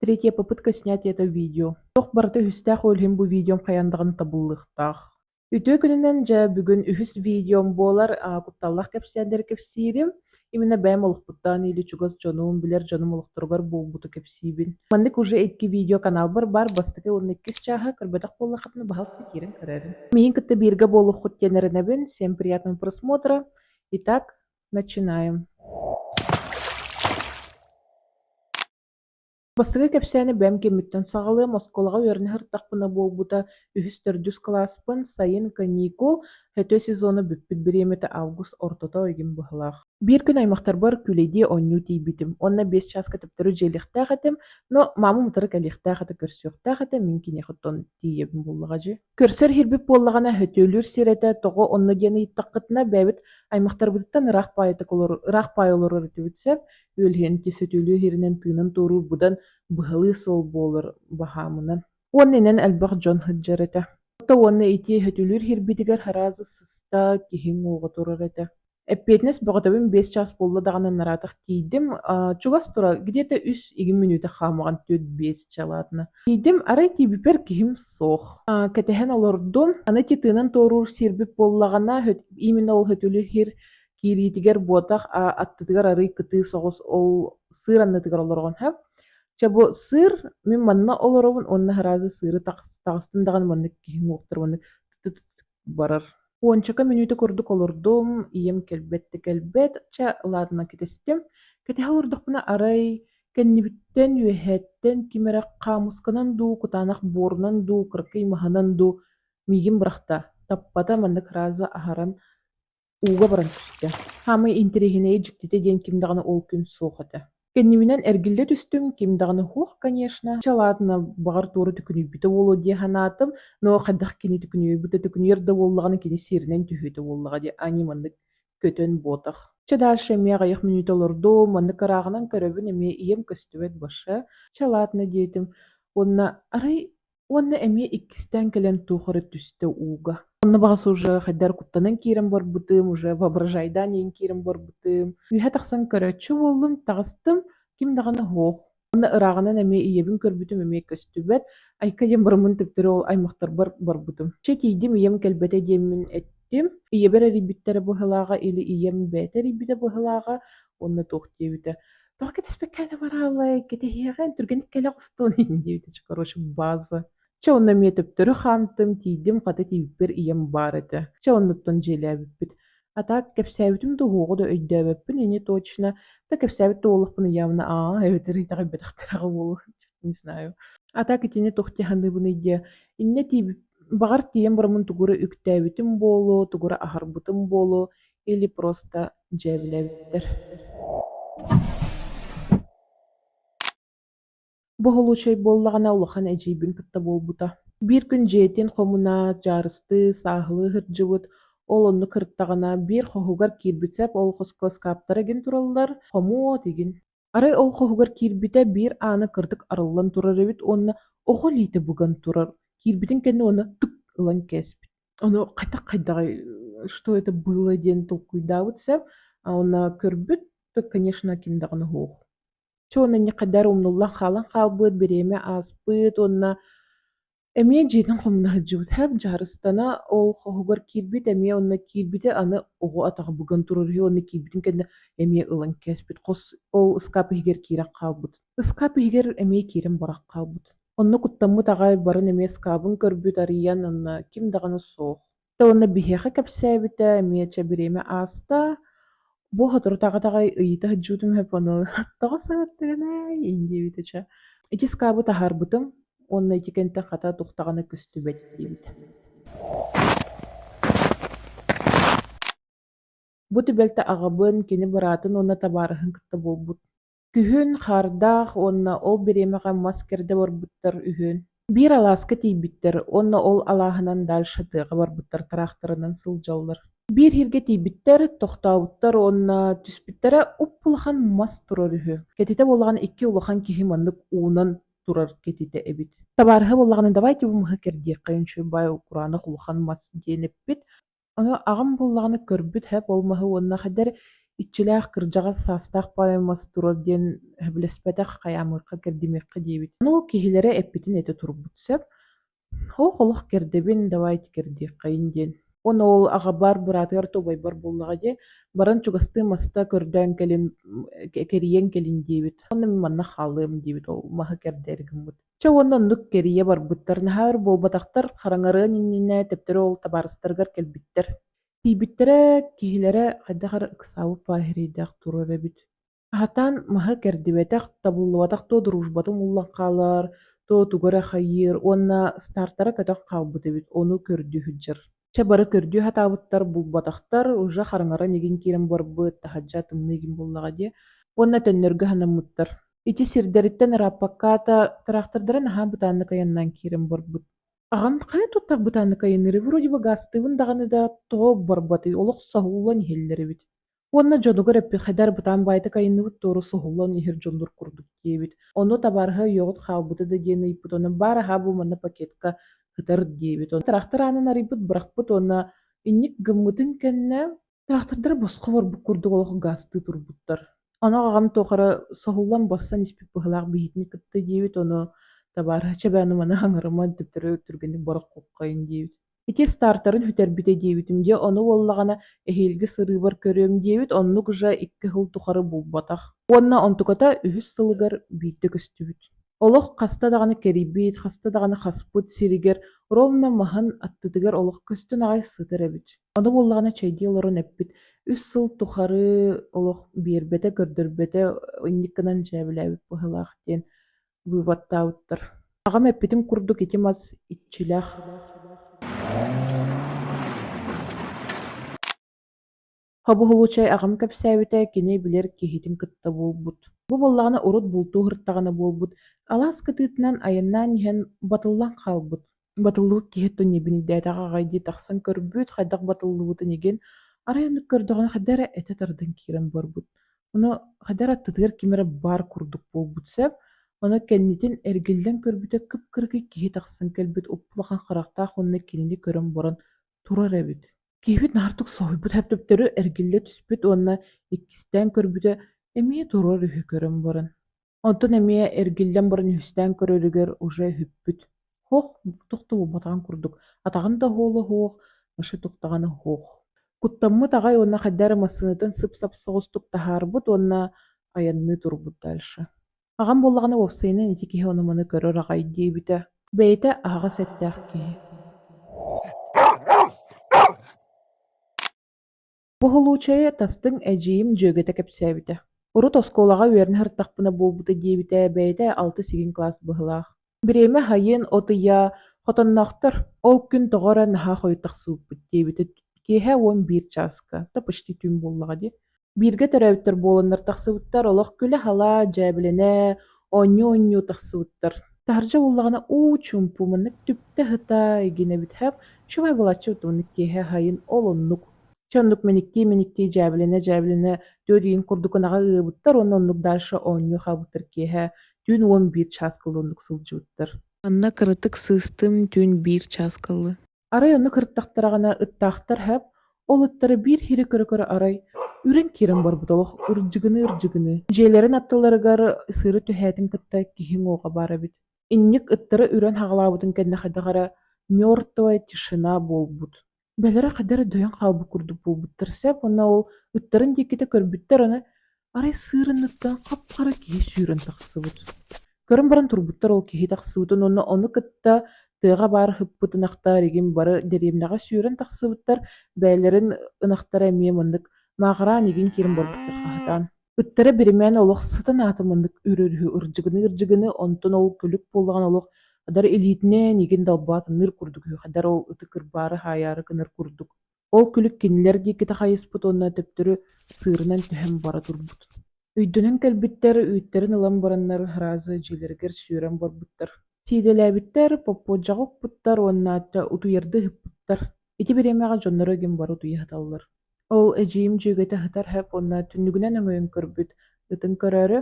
Третья попытка снять это видео. Туох барыта үһүстээх ол иһин бу видеом хайаан даҕаны табыллыахтаах. Үтүө күнүнэн дьэ бүгүн үһүс видеом буолар кутталлаах кэпсээннэри кэпсиирим. Именно бэйэм олохпуттан или чугас дьонум, билэр дьонум олохторугар буолбуту кэпсиибин. Маннык уже икки видео каналбар баар бастакы уонна иккис чааһа көрбөтөх буоллаххытына баһаалыста киирэн көрөөрүн. Миигин кытта бииргэ буолуоххут диэн эрэнэбин. Всем приятного просмотра. Итак, начинаем. Бастакы кэпсээни бэйэм кэммиттэн саҕалыам, оскуолаҕа үөрэнэ сырыттахпына буолбута үһүс-төрдүс кылааспын, сайын каникул, өтө сезона бүппүт бириэмэтэ август ортото ыйым быһыылаах. Биир күн аймахтарбар күүлэйдии оонньуу тиийбитим уонна 5 чааска төптөрү дьиэлиэхтээх этим, но маамам утары кэлиэхтээх этэ, көрсүөхтээх этэ, мин киниэхэ оттон тиийэбин буоллаҕа дии. Көрсөр иһирбит буоллаҕына сөтүөлүүр сир этэ, тоҕо онно диэн ыйыттаххытына, бэйэбит аймахтарбытыттан ыраах баайытык олорор, ыраах баай олорор этибит сөп, үөлэһин сөтүөлүү иһиринэн тыынан туоруур быдан быһалыы суол буолар баһаамынан. Уонна инэн элбэх дьон сылдьар этэ. Ото уонна ити сөтүөлүүр иһирбитигэр араас сыста киһи уҥуоҕа турар этэ. Эппиэтинэс бөҕөтөбүн 5 чаас буолла даҕаны нараатах тиийдим. Чугас тура где-то үс игин мүнүүтэ хаамаҕын 4-5 чалаатына. Тиийдим, арай тиийбиппэр киһим суох. Кэтэһэн олордум. Аны ити тыынан туоруур сиэрбит буоллаҕына, именно ол сөтүөлүүр иһир киириитигэр буотах, аттытыгар арыый кытыы соҕус ол сыыр аннытыгар олороҕун һэ. Чэ бу сыыр, мин манна олоробун уонна сразу сыыры таҕыстым даҕаны маннык киһи уҥуохтар маннык барар. Уончака мүнүүтэ курдук олордум, ийэм кэлбэт да кэлбэт, чэ ладно кэтэстим. Кэтэһэ олордохпуна арай кэннибиттэн, үөһэттэн ким эрэ хаамысканан дуу, кытаанах буорунан дуу, кыракый маһынан дуу миигин бырахта, таппата маннык раза аһаран ууга баран түстэ. Хаамай интэриэһинэйэ дьиктитэ диэн ким даҕаны ол күн суох этэ. Кэннибинэн эргиллэ түстүм, ким даҕаны суох, конечно. Чэ, ладно, баҕар туора төкүнүйбүтэ буолуо дии санаатым, но хайдах кини төкүнүйбүтэ төкүнүйэр да буоллаҕына кини сиэринэн түһүөтэ буоллаҕа дии, ани маннык көтөн буотах. Чэ, дальше эмиэ аҕыйах мүнүүтэ олордум, маннык ырааҕынан көрөбүн, эмиэ ийэм көстүбэт баша. Чэ, ладно диэтим. Уонна арай Уонна эмиэ иккистээн кэлэн туох эрэ түстэ ууга. Онно баҕас уже хайдах куттанан киирэн барбытым, уже воображайдаан иһин киирэн барбытым. Үөһэ тахсан көрөөччү буоллум, таҕыстым, ким даҕаны суох. Уонна ырааҕынан эмиэ ийэбин көрбүтүм эмиэ көстүбэт. Айка диэн бараммын төптөрү ол аймахтарбар барбытым. Чэ тиийдим, ийэм кэлбэтэ диэммин эттим. Ийэбэр эрийбиттэрэ быһыылааҕа или ийэм бэйэтэ эрийбитэ быһыылааҕа уонна туох диэбитэ. Тоҕо кэтэспэккэ эрэ бараалай, кэтэһиэҕин, түргэнник кэлэ оҕустуон иһин диэбитэ короче, база. Чэ, онно эмиэ төптөрү хаамтым, тиийдим, хата тиийбиппэр ийэм баар этэ. Чэ, оннуттан дьиэлээбиппит. А так кэпсээбитим да уһуоҕу да өйдөөбөппүн, ини точно. Да кэпсээбит да буоллахпына явно аа эбэтэр итэҕэйбэтэхтэрэ буолуо, не знаю. А так итини туох дии саныыбыный диэ. Иннэ тиийбип баҕар тиийэн бараммын тугу эрэ үктээбитим буолуо, тугу эрэ аһарбытым буолуо или просто дьээбэлээбиттэр. Бу случай буоллаҕына улахан эдьиийбин кытта буолбута. Биир күн дьиэтин хомуна, дьаарыстыы, сааһылыы сылдьыбыт, ол оннук сырыттаҕына биир хоһугар киирбит сэп, ол хоско ыскааптара игин тураллар, хомуот игин. Арай ол хоһугар киирбитэ биир аана кырдык арыллан турар эбит уонна оҕо илиитэ быган турар, киирбитин кэннэ уонна тык ылан кээспит. Ону хайдах-хайдаҕый, что это было диэн толкуйдаабыт сөп, уонна көрбүт, то, конечно, ким даҕаны суох. Чэ уонна инньэ хайдах эрэ умнуллан хаалан хаалбыт, бириэмэ ааспыт уонна эмиэ дьиэтин хомуна сылдьыбыт. Хэп дьаарыстана ол хоһугар киирбит, эмиэ онно киирбитэ аны оҕо атаҕа быган турар үһү уонна киирбитин кэннэ эмиэ ылан кээспит. Хос ол ыскаап иһигэр киирэн хаалбыт. Ыскаап иһигэр эмиэ киирэн баран хаалбыт. Онно куттаммыт аҕай баран эмиэ ыскаабын көрбүт, арыйан онно ким даҕаны суох. Уонна биһиэхэ кэпсээбитэ эмиэ чэ бириэмэ ааста, бу соторутааҕы ыйыта сылдьыбытым үһү ону тоҕо саҥардыгынай диэбитэ чэ. Ити ыскаабы таһаарбытым уонна ити кэнтэн хата туох даҕаны көстүбэт диэбитэ. Бу түбэлтэ аҕабын, кини быраатын уонна табаарыһын кытта буолбут. Күһүн хаардаах уонна ол бириэмэҕэ мас кэрдэ барбыттар үһү. Биир алааска тиийбиттэр уонна ол алааһынан дальше тыаҕа барбыттар тыраахтарынан сылдьаллар. Биир сиргэ тиийбиттэр, тохтообуттар уонна түспүттэрэ уп-улахан мас турар үһү. Кэтитэ буоллаҕына икки улахан киһи маннык уунан турар кэтитэ эбит. Табаарыһа буоллаҕына давайте бу маһы кэрдиэххэ үчүгэй кураанах улахан мас диэн эппит. Ону аҕам буоллаҕына көрбүт һэп ол маһы уонна хайдах эрэ Иччилээх кырдьаҕас саастаах поэмас турар диэн сөбүлэспэтэх, хайаамыахха кэрдимиэххэ диэбит. Ону ол киһилэрэ эппитин этэ турбут сөп. Ох, олох кэрдэбин, давайте кэрдиэххэйин диэн. Уонна ол аҕабар, быраатыгар да убайбар буоллаҕа дии, баран чугастыы маста көрдөөн кэлин, кэрийэн кэлин диэбит. Уонна мин манна хаалыам диэбит, ол маһы кэрдээри гыммыт. Чэ уонна оннук кэрийэ барбыттар, наһаа өр буолбатахтар, хараҥарыан иннинэ төптөрү ол табаарыстарыгар кэлбиттэр. Тиийбиттэрэ, киһилэрэ хайдах эрэ ыксаабыт пааһырыйдаах турар эбит. Аһатан маһы кэрдибэтэх, табыллыбатах то дружбатын уллан хаалар, то тугу эрэ хайыыр уонна стартара көтөх хаалбыт эбит, ону көрдүү сылдьар. Чэ бары көрдүү сатаабыттар, булбатахтар, уже хараҥаран игин киирэн барбыт, таһырдьа тымныы игин буоллаҕа дии. Уонна төннөргө санаммыттар. Ити сирдэриттэн ырааппакка аата тыраахтардара наһаа бытааннык айаннаан киирэн барбыт. Аҕам хайа туттар бытааннык айанныырый, вроде бы гаастыыбын даҕаны да, тоҕо барбатый, олох соһуллан иһэллэр эбит. Уонна дьонугар эппит хайдах бытаан баайдык айанныыбыт туора соһуллан иһэр дьоннор курдук диэбит. Ону табаарыһа өйүөҕүт хаалбыта да диэн ыйыппыт, ону баар аһаа бу манна пакетка сытар диэбит. Ону тыраахтар аанын арыйбыт, бырахпыт уонна инник гыммытын кэннэ тыраахтардара босхо барбыт курдук олох гаастыы турбуттар. Ону аҕам туох эрэ соһуллан боссон испит быһыылаах биһитини кытта диэбит, ону табаарыһа чэбээн маны аҥарыма төттөрү түргэнник бороххоххойун диэбит. Ити стартарын сүтэрбитэ диэбитим дьэ, ону буоллаҕына эһиилги сырыыбар көрүөм диэбит, оннук же икки сыл тухары булбатах. Уонна онтуката үһүс сылыгар биирдэ көстүбүт. Олох хаста даҕаны кэрийбит, хаста даҕаны хаспыт сиригэр ровно маһын аттытыгар олох көстөн аҕай сытар эбит. Ону буоллаҕына чэйдии олорон эппит: үс сыл тухары олох биэрбэтэ, көрдөрбөтө, инник гынан дьээбэлээбит быһыылаах диэн выводтаабыттар. Аҕам эппитин курдук ити мас иччилээх. Хобуһулуучай аҕам кэпсээбитэ кини билэр киһитин кытта буолбут. Бу буоллаҕына урут бултуу сырыттаҕына буолбут, алаас кытыытынан айаннаан иһэн батыллан хаалбыт. Батыллыбыт киһи түннүбүнүйдээтэҕэ аҕай дии тахсан көрбүт, хайдах батыллыбытын игин, арай оннук көрдөҕүнэ хайдах эрэ этэ тардан киирэн барбыт. Ону хайдах эрэ аттытыгар ким эрэ баар курдук буолбут сөп. Ону кэннитин эргиллэн көрбүтэ кып-кыракый киһи тахсан кэлбит уп-улахан харахтаах уонна кинини көрөн баран турар эбит. Киһибит наһаа соһуйбут төптөрү эргиллэ түспүт уонна иккистээн көрбүтэ эмиэ турар үһү көрөн баран. Онтон эмиэ эргиллэн баран үһүстээн көрөрүгэр уже үһүппүт. Һуох, туох да буолбатаҕын курдук, атаҕын да оһуола суох, вообще туох даҕаны суох. Куттаммыт аҕай уонна хайдах эрэ массыынатын сып-сап соҕустук таһаарбыт уонна айанныы турбут дальше. Аҕам буоллаҕына уопсайынан ити киһи ону-маны көрөр аҕай диэбитэ. Бэйэтэ аһаҕас эттээх киһи. Бу случайы тастыҥ эдьиийим дьүөгэтэ кэпсээбитэ. Урут оскуолаҕа үөрэнэ сырыттахпына буолбута диэбитэ, бэйэтэ алтыс игин кылаас быһыылаах. Бириэмэ сайын, от ыйа, хотонноохтор ол күн тоҕо эрэ наһаа хойут тахсыбыппыт диэбитэ киэһэ 11 чааска, да почти түүн буоллаҕа дии. Бииргэ төрөөбүттэр буоланнар тахсыбыттар, олох күлэ-һала, дьээбэлэнэ, оонньуу-оонньуу тахсыбыттар. Таһырдьа буоллаҕына уу чуумпу, маннык түптэ сыта игин эбит һэп, үчүгэй буолааччы маннык киэһэ сайын ол оннук. Чэ оннук мэниктии-мэниктии дьээбэлэнэ-дьээбэлэнэ түөрт ыйын курдук ынаҕы ыабыттар уонна оннук дальше оонньуу хаалбыттар киэһэ түүн 11 чааска оннук сылдьыбыттар. Манна кыратык сыыстым түүн биир чааска ылы Арай онно кырыттахтараҕына ыттаахтар һэп, ол ыттара биир сири көрө-көрө арай үрэн киирэн барбыт олох ырдьыгыныы-ырдьыгыныы. Дьиэлэрин аттыларыгар сыыры түһээтин кытта киһи уҥуоҕа баар эбит. Инник ыттара үрэн хаҕалаабытын кэннэ хайдах эрэ мертвая тишина буолбут. Бэлэрэ хайдах эрэ дөйөн хаалбыт курдук буолбуттар сөп уонна ол ыттарын диэкитэ көрбүттэр аны арай сыырыныттан хап-хара киһи сүүрэн тахсыбыт. Көрөн баран турбуттар ол киһи тахсыбытын уонна ону кытта тыаҕа баар ыһыппыт ынахтар игин бары дэриэбинэҕэ сүүрэн тахсыбыттар, бэйэлэрин ынахтара эмиэ маннык мааҕыраан игин киирэн барбыттар хаһытаан. Ыттара биримээн олох сытан аата маннык үрөрүһү ырдьыгыны-ырдьыгыны, онтон ол күлүк буоллаҕына олох адар илиитинэн игин далбаатанныыр курдук үһү, хадар ол ыты кырбаары хаайаары гынар курдук. Ол күлүк кинилэр диэкитэ хайыспыт уонна төптөрү сыырынан түһэн бара турбут. Өйдөнөн кэлбиттэр, үүттэрин ылан бараннар сразу дьиэлэригэр сүүрэн барбыттар. Сиидэлээбиттэр, поппуодьаҕа укпуттар уонна утуйардыы ыһыппыттар. Ити бириэмэҕэ дьонноро игин бары утуйа сыталлар. Ол эдьиийим дьүөгэтэ сытар һэп уонна түннүгүнэн өҥөйөн көрбүт, ытын көрөөрү,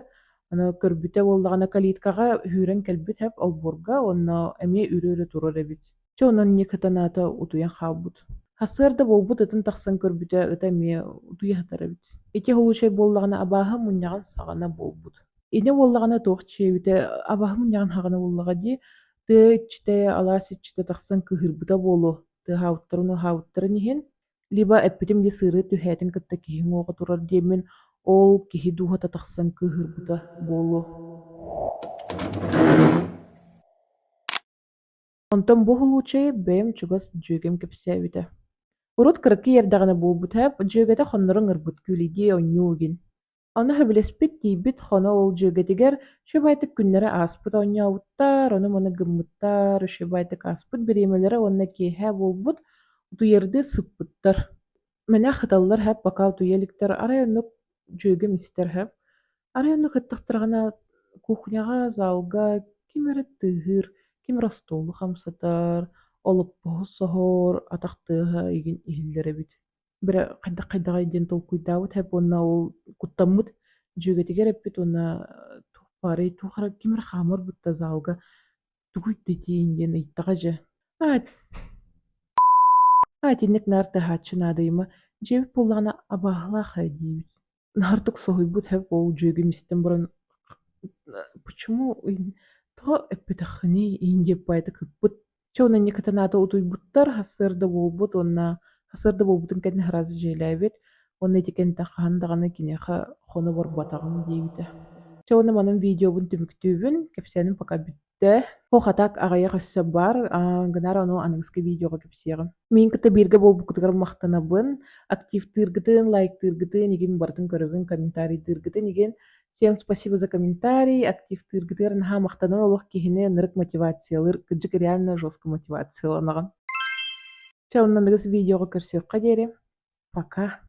аны көрбүтэ буоллаҕына калиткаҕа сүүрэн кэлбит һэп олбуорга уонна эмиэ үрэ-үрэ турар эбит. Чэ онон Ника санаата утуйан хаалбыт. Сарсыарда буолбут ытын тахсан көрбүтэ, ыта эмиэ утуйа сытар эбит. Ити случай буоллаҕына абааһы мунньаҕын саҕана буолбут. Ини буоллаҕына туох чиэбитэ, абааһы мунньаҕын саҕана буоллаҕа дии, тыа иччитэ, алаас иччитэ тахсан кыыһырбыта буолуо, тыаһаабыттарын уһаабыттарын иһин, либо эппитим дии сыыры түһээтин кытта киһи уҥуоҕа турар диэммин, ол киһи дууһата тахсан кыыһырбыта буолуо. Онтон бу уһулуччу бэйэм чугас дьүөгэм кэпсээбитэ. Урут кыракый эрдэҕинэ буолбута, дьүөгэтэ хоннорон ырбыт күүлэйдии оонньуу игин. Ону сөбүлэспит, тиийбит хоно ол дьүөгэтигэр үчүгэйдик күннэрэ ааспыт оонньообуттар, ону-маны гыммыттар, үчүгэйдик ааспыт бириэмэлэрэ уонна киэһэ буолбут, утуйардыы сыппыттар. Мэнэ сыталлар һэп, пока утуйа иликтэр, арай оннук дьүөгэм истэр һэп. Арай оннук ыттахтарына кухняҕа, залга ким эрэ тыаһыыр, ким эрэ остуолу хамсатар, олоппоһу соһор, атах тыаһа игин иһиллэр эбит. Бэрэ хайдах-хайдаҕай диэн толкуйдаабыт һэп уонна ол куттаммыт дьүөгэтигэр эппит уонна туох баарый, туох эрэ ким эрэ хаамар бытта залга тугуй дэтиин диэн ыйыттаҕа дьэ. Аа итинник наар тыаһааччы наадыйыма, дьиэбит буоллаҕына абааһылаах ээ диибит. Наһаа соһуйбут һэп ол дьүөгэм истэн баран почему тоҕо эппэтэххиний иһин диэп баайта кыппыт. Чэ онон Никитанаата утуйбуттар, сарсыарда буолбут уонна сарсыарда буолбутун кэннэ сразу дьиэлээбит уонна ити кэнниттэн хаһан даҕаны киниэхэ хоно барбатаҕым диэбитэ. Чэ уонна манан видеобун түмүктүүбүн, кэпсээним пока бүттэ. Туох а так аҕыйах өссө баар, гынар ону аныгыскы видеоҕа кэпсиэҕим. Миин кытта бииргэ буолбуккутугар махтанабын. Активтыыргытын, лайктыыргытын игин барытын көрөбүн, комментарийдыыргытын игин. Всем спасибо за комментарий, активтыыргытыгар наһаа махтанан олох киһини ынырык мотивациялыыр, кырдьык реально жестко мотивацияланаҕын. Чэ, онно аныгыс видеоҕа көрсүөххэ диэри. Пока.